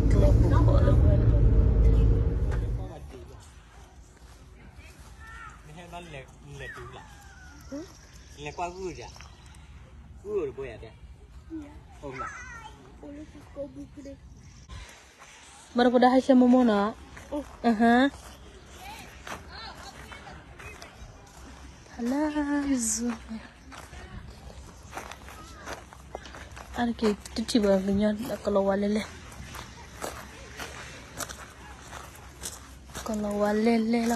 ကျဲပူၤဃီလၢဝဲလီၤ. နဟဲလဲၤတုၤလၢ်, လဲၤကွၢ်ဂုၢ်ယၤ, ဂုၢ်အိၣ်တဘိယၤတဲ, အိၣ်လၢ, ဘၣ်တဖိဒါဟဲဆဲမိၢ်မိၢ်နီၤ, အဟါ, ဖလါဇူ အါတက့ၢ်တထံၣ်ဘၣ်ကညီကလီၤဝါလဲၣ်လဲၣ်, ကလီၤဝါလဲၣ်လဲၣ်လီၤ.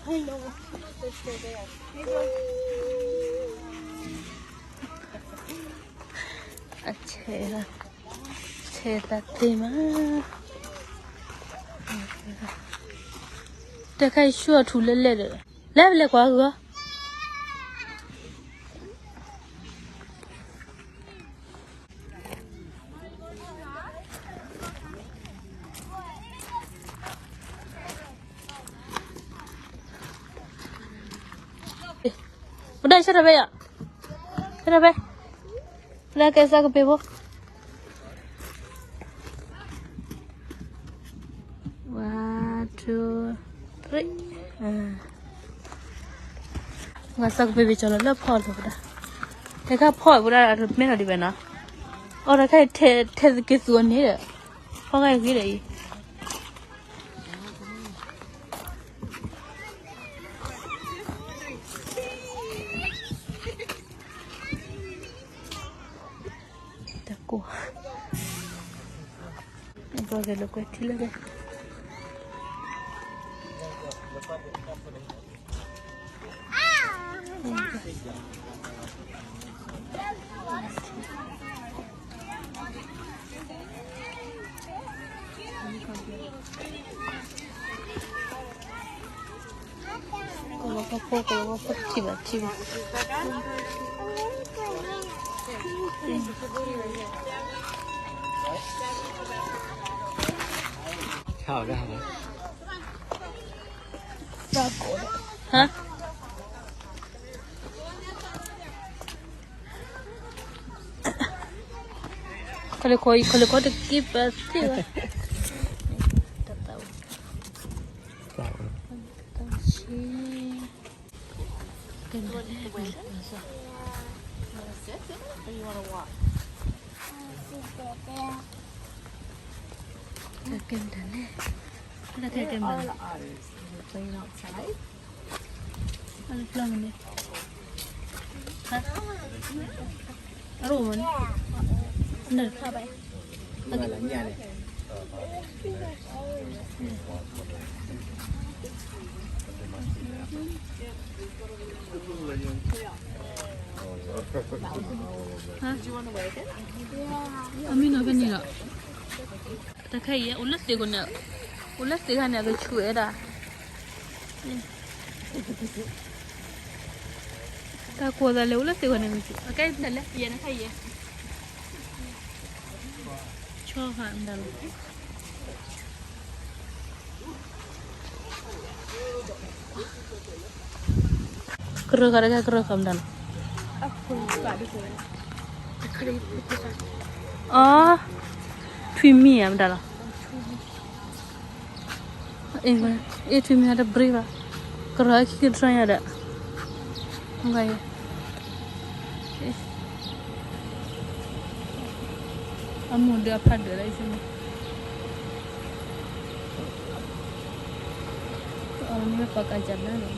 Hello. အဆဲး, ဆဲးသးသ့မး, တၢ်ခါအံၤဆူအထူၣ်လဲၣ်လဲၣ်ဒီး, လဲၤပလဲၤကွၢ်ဂုၢ်အီၤ. ပဒၣ်ဆၢထၢၣ်ဖဲယၤ, ဆၢထၢၣ်ဖဲ, ပဒၣ်ကဲစးကပ့ၤဖိ, one, two, three. ဝဲစးကပ့ၤပ့ၤကၠီလီၤလၢဖီၣ်လီၤပဒၣ်, တခါဖီၣ်ပဒၣ်မ့ၢ်လီၤဒံးဘၣ်နီၤ, အီၤတခါထဲးသက့ၤသူအန့ၣ်ဒီး, ဖီၣ်ဂၤဂ့ၤဒီးအံၤ တၢ်ကိၢ်, ဘၣ်ဂဲၤလိာ်ကွဲထံလၢဂဲၤ, ကလီၤကဖိ ကလီၤကဖိ ထံၣ်ဘၣ်ထံၣ်ဘၣ်, ဟါ ခီလ့ၣ်ခီအံၤ ခီလ့ၣ်ခီတက့ၢ်ပသ့ၣ်ဘၣ်, တၢ်သးဝံၣ်, တၢ်သးဝံၣ်, တၢ်ကဲမတၤလဲၣ်, တၢ်ကဲမတၤလဲၣ်, အဖျီမန့ၣ် အရိၣ်မန့ၣ် အမံနီၤဖဲန့ၣ်လီၤ. တၢ်ခဲအံၤ အိၣ်လၢသ့ၣ်ခိၣ်န့ၣ်, အိၣ်လၢသ့ၣ်ခါန့ၣ် အကဆူၣ်ဝဲဒၣ်, တၢ်ကိၢ်သးလဲၤအိၣ်လၢသ့ၣ်ခိၣ်န့ၣ် ကဆူၣ်, အကဲဒၣ်လဲၣ် ယဲနခါယဲ, ဆီဃာ်မတၤလီၤ. ကရၢဃာ်တခါ ကရၢဃာ်မတၤလီၤ. အီ, ထွံၣ်မံၤဧါ မတၤလီၤ. အ့ၣ်ထွံၣ်မံၤတဘြ့ဘၣ်, ကရၢခံကတြၢၢ်ညါဒီး, အမိၢ်ဒၢအဖးဒၢး လၢအံၤစ့ၢ်မး, အီၤမ့ၢ်ပှၤကးကးဘျါန့ၣ်.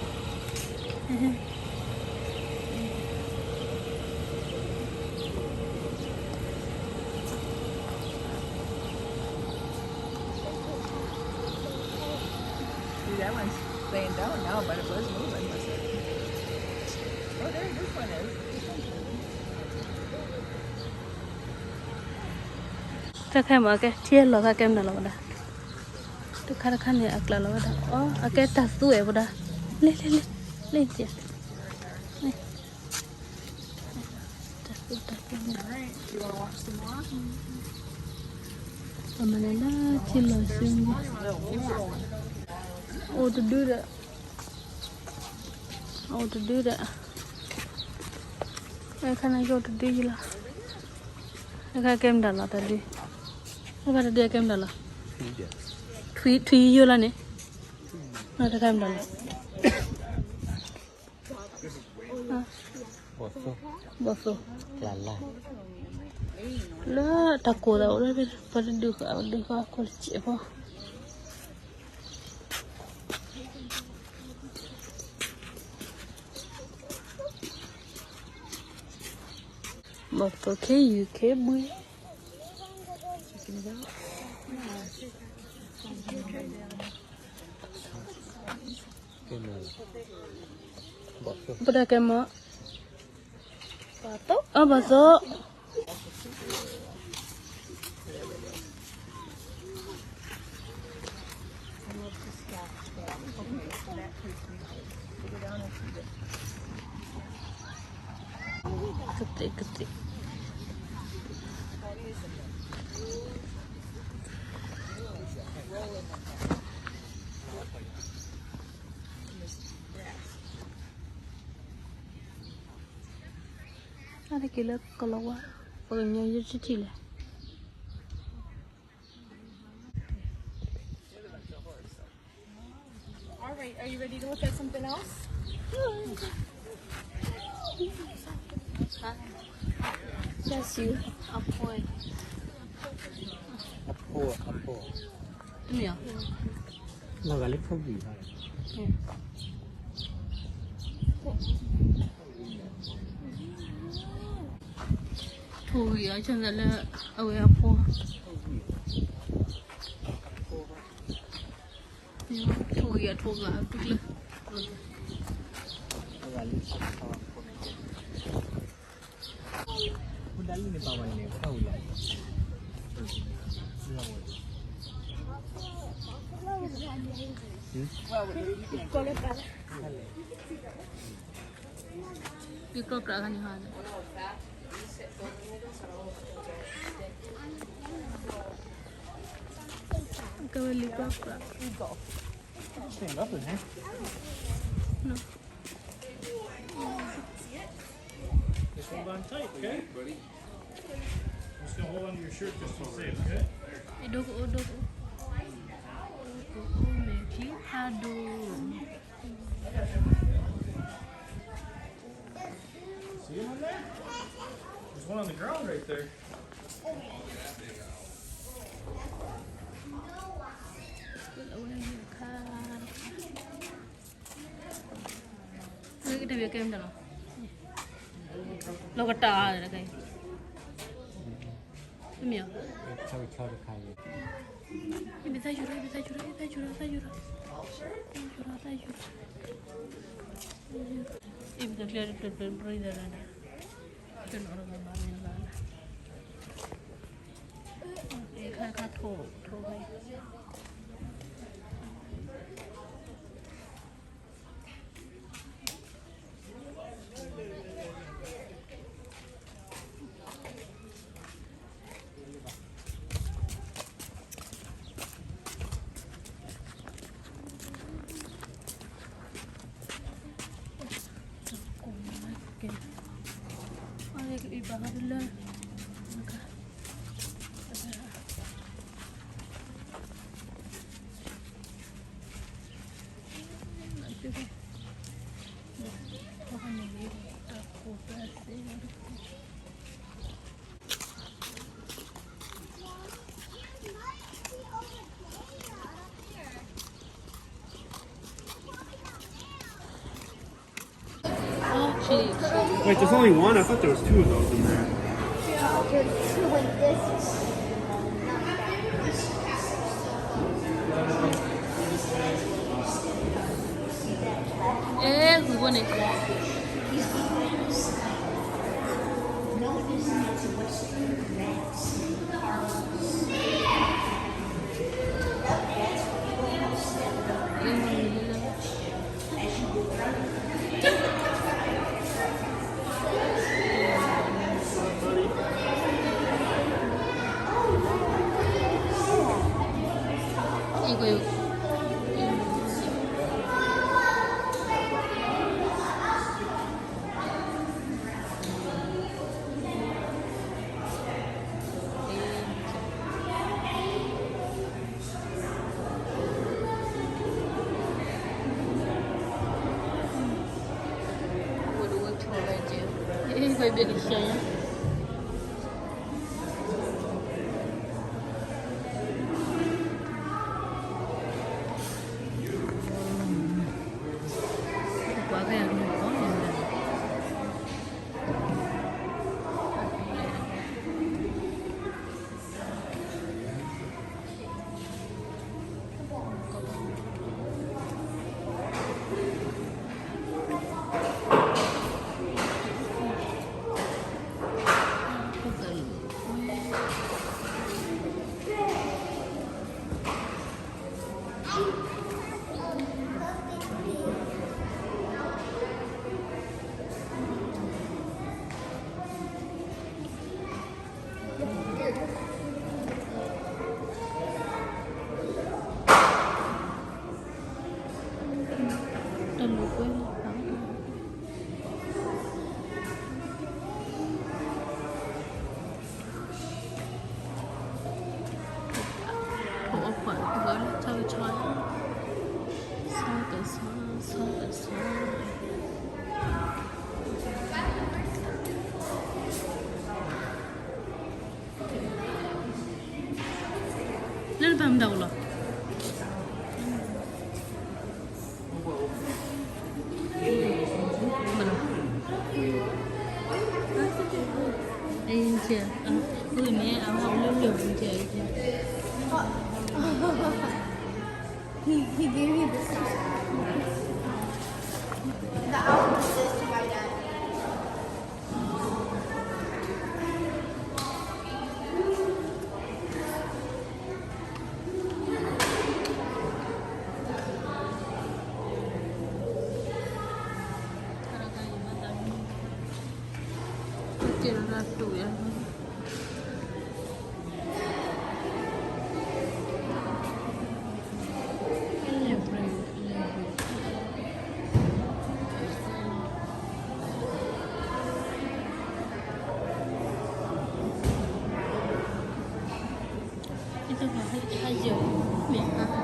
See, that one's laying down now, but it was moving, was it? Oh, there, this one is. တၢ်ခဲမး အကဲ ထံလီၤသးကဲမနုၤလီၤဝဲဒၣ်, တခါတခါန့ၣ် အကျးလီၤဝဲဒၣ်, အီ အကဲတၢ်သူဝဲဒၣ်, လ့ လ့ လ့ လ့ တၢ်သူ တၢ်သူန့ၣ်, ပမၤလဲၤလၢထံလီၤဆူန့ၣ်, အိၣ်တဒုဒီး, အိၣ်တဒုဒီး, အခါန့ၣ်ကအိၣ်တဒုယံၤလီၤ, အခါကဲမတၤလီၤတဒု, အခါတဒုကဲမတၤလီၤ, ထွံၣ်ယိယိလီၤန့ၣ်, တခါမတၤလီၤ. ဘီၣ်သိၣ်, လၢတၢ်ကိၢ်သးအိၣ်လၢ ပှၤတဒုဃာ် ပဒုဃာ်ခိၣ်တစဲးဖိ, ဘီၣ်သိၣ်ခ့ယုၢ်ခ့ဘှံး, ပတၢ်ကဲမီၤ, အဘီၣ်သိၣ်. All right, are you ready to look at something else? Bless you. အဖိ, အဖိ, အဖိ, မ့ၢ်ဧါ, လီၤဂာ်လၢဖိဘံၣ်, ထိၣ်ဂံၢ်အီၤ ဆၢလၢအဝဲအဖိ, ထိၣ်ဂံၢ်အီၤထိၣ်ဂၤအီၤတကျၢၤ, လံကျိပြးဂၤန့ၣ်ဟါန့ၣ်, ကဝဲလံကျိပြး, နီၤ. Just hold on tight, okay? I'm just gonna hold on to your shirt just to be safe, okay? ဒိကအိၣ်, ဒိကအိၣ်, ဒိကအိၣ်မ့ၢ်ခံဖးဒိၣ်. See him on there? There's one on the ground right there. တၢ်ဘၣ်ကဲမတၤလီၤ, လီၤကတၢ်တခါအံၤ, မ့ၢ်ဧါ, ဘၣ်သးယူၤထီၣ်, ဘၣ်သးယူၤထီၣ်, ဘၣ်သးယူၤထီၣ်, ဘၣ်သးယူၤထီၣ်, ဘၣ်သးယူၤထီၣ်, ဘၣ်သးယူၤထီၣ်, ဘၣ်သးယူၤထီၣ်, တနီၤတဂၤဘၣ်မ့ၢ်ဘၣ်, အခါခါထိၣ်, ထိၣ်ခါအံၤ. Wait, there's only one? I thought there was two of those in there. There's two in this. အဲ ဂုၢ်ဘိန့ၣ် အံၤကွံာ် ဘ့ၣ်ကဆှီယါ ပှၤကညီကီၢ်န့ၣ် တၢ်လူၤကွဲ ပအိၣ်ပှၤဂီၢ်လၢဆီကဆီ, ဆီကဆီ, ဆီကဆီ, လၢနပၢ်မတၤအိၣ်လီၤ. အံၤကဲ, အမ့ၢ်အဝဲအိၣ်လၢလၢၢ်ပူၤကဲ, He, he gave me this. The album is to my dad. တၢ်ယိာ်မ့ၢ်